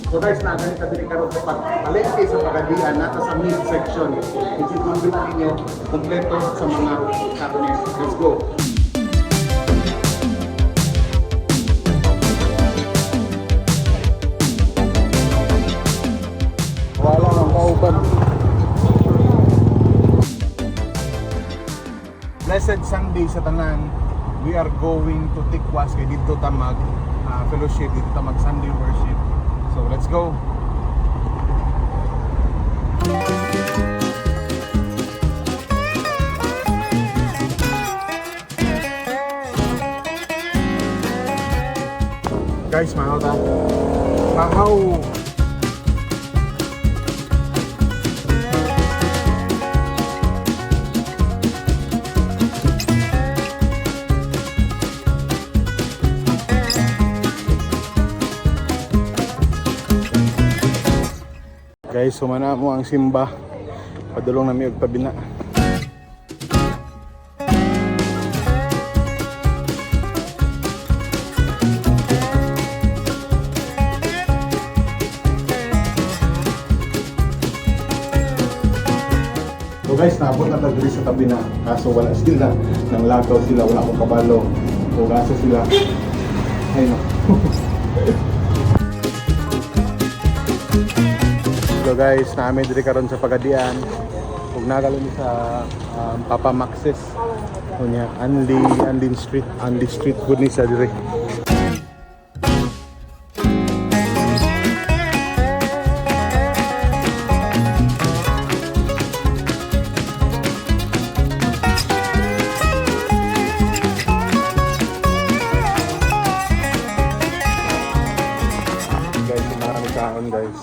So guys, naa gani ta diri karon sa pagpalengke sa Pagadian, naa ta sa meat section. Which is na ninyo kompleto sa mga karne. Let's go. Wala ang kauban. Blessed Sunday sa tanan. We are going to Tikwas kay didto ta mag fellowship, didto ta mag Sunday worship. So let's go. Guys, mahaw ta. Mahaw. Guys, humana mo ang simba. Padulong nami og tabina. So guys, naabot na ta diri sa tabi na. Kaso wala sila. Nang lagaw sila, wala akong kabalo. O asa sila. Ay no. So guys, naa mi diri karon sa Pagadian. Ug nagalo mi sa Papa Max's. Unya, Anli, Anlin Street, Anli Street food ni sa diri. Guys, marami kaon, guys.